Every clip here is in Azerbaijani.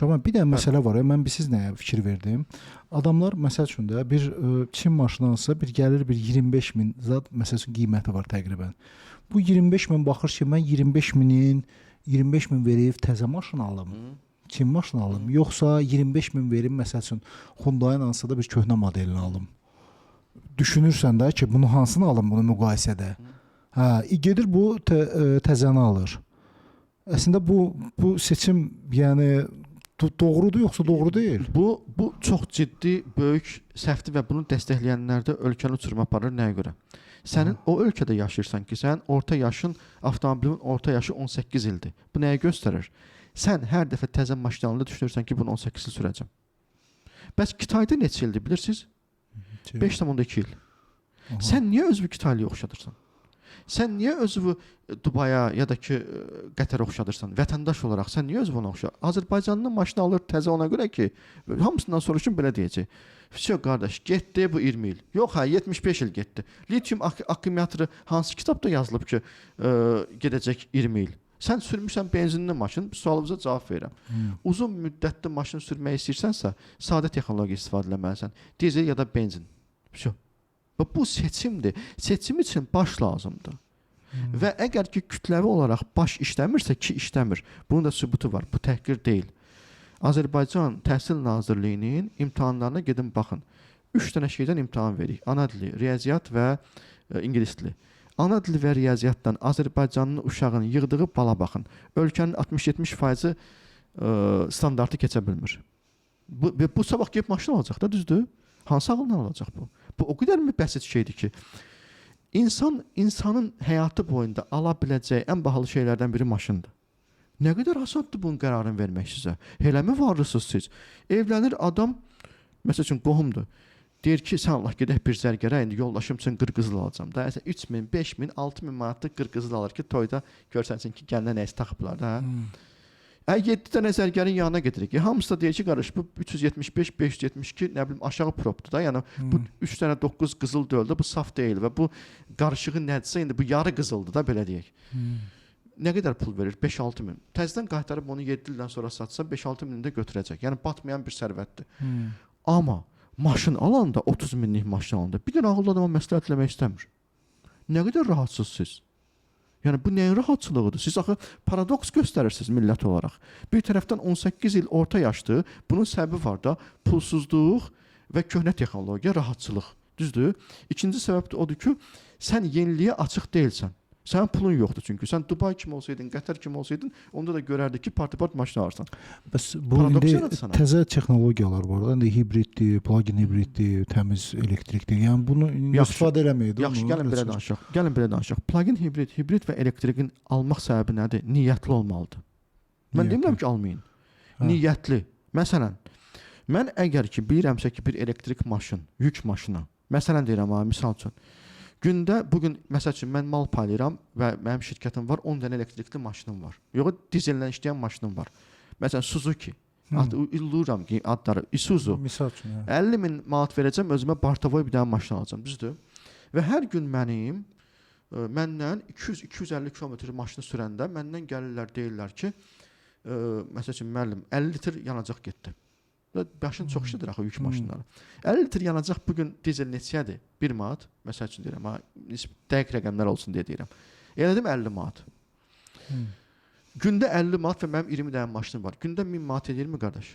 Şaban, bir də məsələ var. Mən bir siz nəyə fikir verdim? Adamlar məsəl üçün də bir Çin maşını alsa, bir gəlir bir 25 min zad məsəl üçün qiyməti var təqribən. Bu 25 min baxır ki, mən 25 minin 25 min verib təzə maşın alım. Çin maşını alım, yoxsa 25 min verim məsəl üçün Hyundai-ın hansısa da bir köhnə modelini alım. Düşünürsən də ki, bunu hansını alım bunu müqayisədə. Hə, gedir bu təzəni alır. Əslində bu seçim, yəni doğrudur yoxsa doğru deyil? Bu çox ciddi, böyük səhvdir və bunu dəstəkləyənlər də ölkəni uçuruma aparır nəyə görə? Sənin o ölkədə yaşayırsan ki, sənin orta yaşın, avtomobilin orta yaşı 18 ildir. Bu nəyi göstərir? Sən hər dəfə təzə maşın alanda düşünürsən ki, bunu 18 il sürəcəm. Bəs Kitayda neçə ildir bilirsiniz? 5,2 il. Aha. Sən niyə özünü Kitaylıya oxşadırsan? Sən niyə özünü Dubaya ya da ki Qətərə oxşadırsan? Vətəndaş olaraq sən niyə özünü ona oxşadırsan? Azərbaycanlı maşın alır təzə ona görə ki, hamısından soruşun belə deyəcək. Vəsə qardaş, getdi bu 20 il. Yox ha, 75 il getdi. Litium akkumulyatoru hansı kitabda yazılıb ki, gedəcək 20 il? Sən sürmüsən benzinli maşın, sualınıza cavab verirəm. Uzun müddətli maşın sürmək istəyirsənsə, sadə texnologiya istifadə etməlisən. Dizel ya da benzin. Vəsə. Və bu seçimdir. Seçim üçün baş lazımdır. Və əgər ki kütləvi olaraq baş işləmirsə ki, işləmir. Bunun da sübutu var. Bu təhqir deyil. Azərbaycan Təhsil Nazirliyinin imtahanlarına gedin baxın. 3 dənə şeydən imtahan veririk. Ana dili, riyaziyyat və ingilis dili. Ana dili və riyaziyyatdan Azərbaycanlı uşağın yığdığı bala baxın. Ölkənin 60-70% standartı keçə bilmir. Bu sabah gedib maşın alacaq da, düzdür? Hansı ağılla alacaq bu? Bu o qədərmi bəsit şeydir ki, insanın həyatı boyunda ala biləcəyi ən bahalı şeylərdən biri maşındır. Nə qədər asandır bunun qərarını vermək sizə. Eləmi varlısınız siz? Evlənir adam, məsəl üçün qohumdur. Deyir ki, sən Allah gedək bir zərgərə, indi yoldaşım üçün qırqızıl alacağam. Da, məsələn 3000, 5000, 6000 manatlıq qırqızıl alır ki, toyda görsənsin ki, gəlinə nəyisə taxıblar da. 7 dənə zərgərin yanına gedirik. Hamısı da deyir ki, qardaş bu 375, 572, nə bilim aşağı probdur da. Yəni bu 3 dənə 9 qızıl deyil də, bu saf deyil və bu qarışığı nədirsə indi bu yarı qızıldır da belə deyək. Nə qədər pul verir? 5-6 min. Təzədən qaytarıb onu 7 ildən sonra satsa 5-6 minini də götürəcək. Yəni batmayan bir sərvətdir. Amma maşın alanda 30 minlik maşın alanda bir dənə ağıllı adama məsləhət eləmək istəmir. Nə qədər rahatsız siz? Yəni bu nəyin rahatçılığıdır? Siz axı paradoks göstərirsiniz millət olaraq. Bir tərəfdən 18 il orta yaşdır. Bunun səbəbi var da, pulsuzluq və köhnə texnologiya, rahatçılıq. Düzdür? İkinci səbəb də odur ki, sən yeniliyə açıq deyilsən. Sənin pulun yoxdur çünki. Sən Dubay kimi olsaydın, Qətər kimi olsaydın, onda da görərdik ki, part-part maşın alırsan. Bəs bu paradoks indi təzə texnologiyalar var da, indi hibriddir, plug-in hibriddir, təmiz elektrikdir. Yəni bunu yaxşı, istifadə eləməyək də. Yaxşı, gəlin belə danışaq. Gəlin belə danışaq. Plug-in hibrid, hibrid və elektrikin almaq səbəbi nədir? Niyyətli olmalıdır. Mən demirəm ki, almayın. Hə. Niyyətli. Məsələn, mən əgər ki bilirəmsə ki, bir elektrik maşın, yük maşını, məsələn deyirəm ha, misal üçün gündə bu gün məsəl üçün mən mal paylayıram və mənim şirkətim var, 10 dənə elektrikli maşınım var. Yox, dizellə işləyən maşınım var. Məsələn Suzuki. Ad, ki, adları Isuzu. Misal üçün. Hə. 50 min manat verəcəm özümə bartovoy bir dənə maşın alacağam, düzdür? Və hər gün mənim məndən 200-250 kilometr maşını sürəndə məndən gəlirlər deyirlər ki, məsəl üçün müəllim 50 litr yanacaq getdi. Maşın çox işlədir axı yük maşınları. 50 litr yanacaq bu gün dizel neçəyədir? 1 manat. Məsəl üçün deyirəm, ha, dəqiq rəqəmlər olsun deyə deyirəm. Elədim 50 manat. Gündə 50 manat və mənim 20 dənə maşınım var. Gündə 1000 manat eləyirmi qardaş?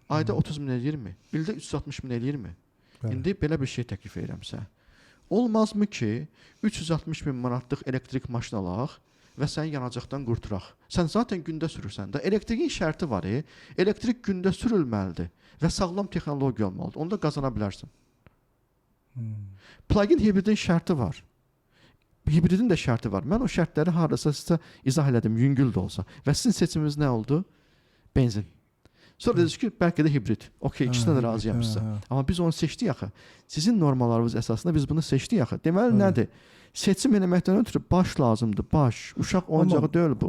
Ayda 30 min eləyirmi? İldə 360 min eləyirmi? Bəli. İndi belə bir şey təklif edirəm sizə. Olmazmı ki, 360 min manatlıq elektrik maşın alaq və sən yanacaqdan qurtaraq. Sən zaten gündə sürürsən də. Elektrikin şərti var, elektrik gündə sürülməlidir və sağlam texnologiya olmalıdır. Onda qazana bilərsən. Plug-in hibridin şərti var. Hibridin də şərti var. Mən o şərtləri hardasa sizə izah elədim, yüngül də olsa. Və sizin seçiminiz nə oldu? Benzin. Sonra dediniz ki, bəlkə də hibrid. Okey, ikisinə də razıyam sizə. Amma biz onu seçdik axı. Sizin normalarınız əsasında biz bunu seçdik axı. Deməli nədir? Seçim eləməkdən ötürü baş lazımdır, baş. Uşaq oyuncağı deyil bu.